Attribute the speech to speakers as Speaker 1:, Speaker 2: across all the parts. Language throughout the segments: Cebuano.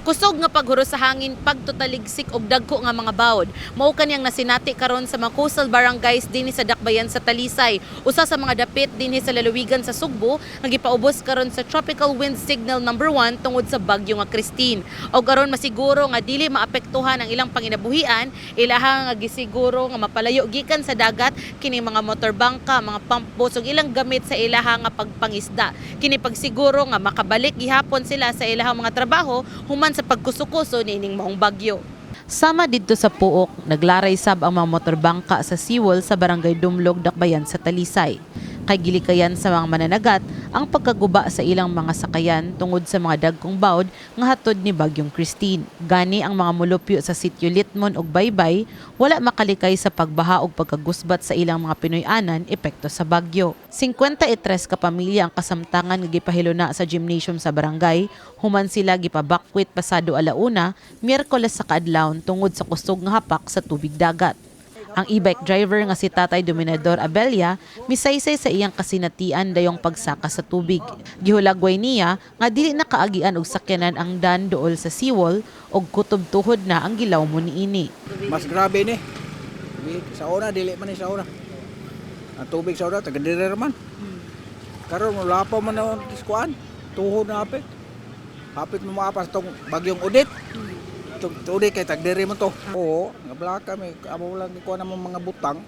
Speaker 1: Kusog nga paghuros sa hangin, pagtutaligsik og dagko nga mga bawod. Mao kaniyang nasinati karon sa mga coastal barangays dinhi sa Dakbayan sa Talisay. Usa sa mga dapit dinhi sa lalawigan sa Sugbo nga gipaubos karon sa tropical wind signal number 1 tungod sa bagyo nga Kristine. Og aron masiguro nga dili maapektuhan ang ilang panginabuhian, ilaha nga gisiguro nga mapalayo gikan sa dagat kini mga motor bangka, mga pump boats ug ilang gamit sa ilaha nga pagpangisda. Kini pagsiguro nga makabalik gihapon sila sa ilahang mga trabaho human sa pagkusukuso niining maong bagyo. Sama didto sa Pook, naglaray sab ang mga motor bangka sa seawall sa Barangay Dumlog, Dakbayan sa Talisay. Kay gilikayan sa mga mananagat ang pagkaguba sa ilang mga sakayan tungod sa mga dagkong bawd nga hatod ni Bagyong Kristine. Gani ang mga mulupyo sa sitio Litmon ug Baybay wala makalikay sa pagbaha ug pagkagusbat sa ilang mga Pinoy-anan epekto sa bagyo. 53 ka pamilya ang kasamtangan nga gipahiluna sa gymnasium sa barangay human sila gipabakwit pasado 1:00, Miyerkules sa kaadlawon tungod sa kusog nga hapak sa tubig dagat. Ang e-bike driver nga si Tatay Dominador Abella misaysay sa iyang kasinatian dayong pagsaka sa tubig. Gihulagway niya nga dili na kaagian og sakyanan ang dan duol sa seawall og kutob tuhod na ang gilaw mo niini.
Speaker 2: Mas grabe ni. Sa una, dili man ni sa una. Ang tubig sa una, taga diri man. Karon wala pa man ang diskuan. Tuhod na hapit. Hapit mo maapas tong bagyong Odette. Tong Odette kay tag diri man to. Oo, ngablaka mi amo lang gikuha namang mga butang.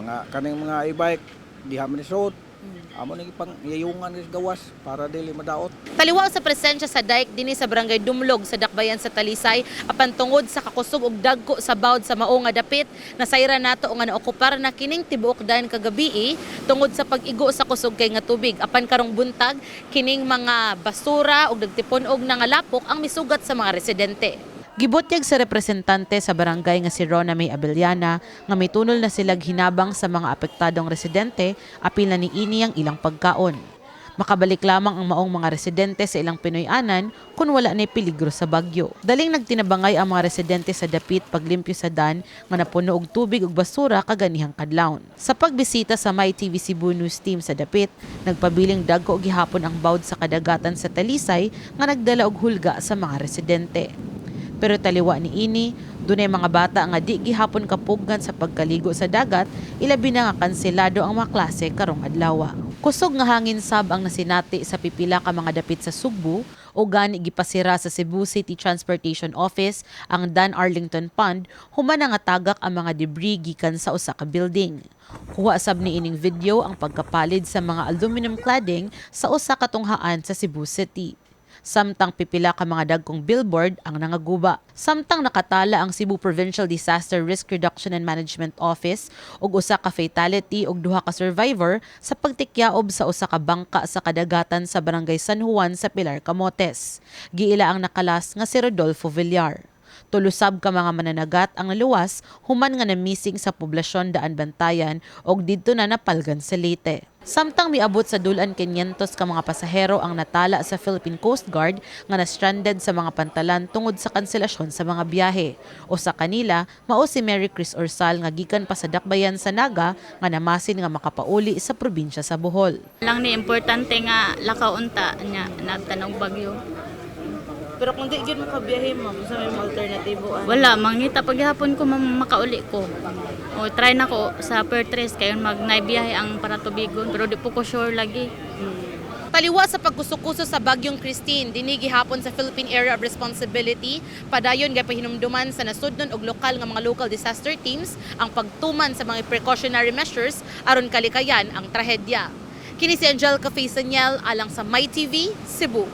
Speaker 2: Mga kaning mga e-bike diha man ni suot. Amo ni pang yayungan ni gawas para dili madaot.
Speaker 1: Taliwa sa presensya sa dike dinhi sa Barangay Dumlog sa Dakbayan sa Talisay apan tungod sa kakusog og dagko sa bawd sa mao nga dapit, nasayran nato nga naokupar na kining tibuok dan kagabii tungod sa pag-igo sa kusog kay nga tubig. Apan karong buntag, kining mga basura ug nagtipon og nangalapok ang misugat sa mga residente. Gibutyag sa representante sa barangay nga si Rona May Abellana nga may tunol na silag hinabang sa mga apektadong residente, apil na niini ang ilang pagkaon. Makabalik lamang ang maong mga residente sa ilang Pinoy-anan kung wala na peligro sa bagyo. Daling nagtinabangay ang mga residente sa dapit paglimpyo sa dan nga napuno og tubig ug basura kaganihang kadlawon. Sa pagbisita sa My TV Cebu News team sa dapit, nagpabiling dagko gihapon ang bawd sa kadagatan sa Talisay nga nagdala og hulga sa mga residente. Pero taliwa ni ini, dunay mga bata nga di gihapon kapuggan sa pagkaligo sa dagat, ilabi na nga kanselado ang mga klase karong adlaw. Kusog nga hangin sab ang nasinati sa pipila ka mga dapit sa Sugbo o gani gipasira sa Cebu City Transportation Office ang Dan Arlington Pond human nga tagak ang mga debris gikan sa usa ka building. Kuha sab ni ining video ang pagkapalid sa mga aluminum cladding sa usa ka tunghaan sa Cebu City. Samtang pipila ka mga dagkong billboard ang nangaguba. Samtang nakatala ang Cebu Provincial Disaster Risk Reduction and Management Office og usa ka fatality ug duha ka survivor sa pagtikyaob sa usa ka bangka sa kadagatan sa Barangay San Juan sa Pilar, Camotes. Giila ang nakalas nga si Rodolfo Villar. Tulo sab ka mga mananagat ang naluwas human nga na-missing sa poblasyon Daan Bantayan og didto na napalgan sa Leyte. Samtang miabot sa dul-an 500 ka mga pasahero ang natala sa Philippine Coast Guard nga na-stranded sa mga pantalan tungod sa kanselasyon sa mga biyahe. O sa kanila, mao si Mary Chris Orsal nga gikan pa sa Dakbayan sa Naga nga namasin nga makapauli sa probinsya sa Bohol.
Speaker 3: Lang ni importante nga lakaw unta nya nagtanong bagyo.
Speaker 4: Pero kung di gyud mo kabiyahe, ma'am, sa may mga alternatibo ano?
Speaker 3: Wala, mangita paghapon ko, ma'am, makauli ko. O try na ko sa Pertres kayon mag naibiyahe ang para tubigon pero di po ko sure lagi.
Speaker 1: Taliwa sa pagkusukuso sa Bagyong Kristine, dinhi gihapon sa Philippine Area of Responsibility, padayon gay pahinumduman sa nasudnon og lokal nga mga local disaster teams ang pagtuman sa mga precautionary measures aron kalikayan ang trahedya. Kini si Angelica Faisaniel alang sa MyTV, Cebu.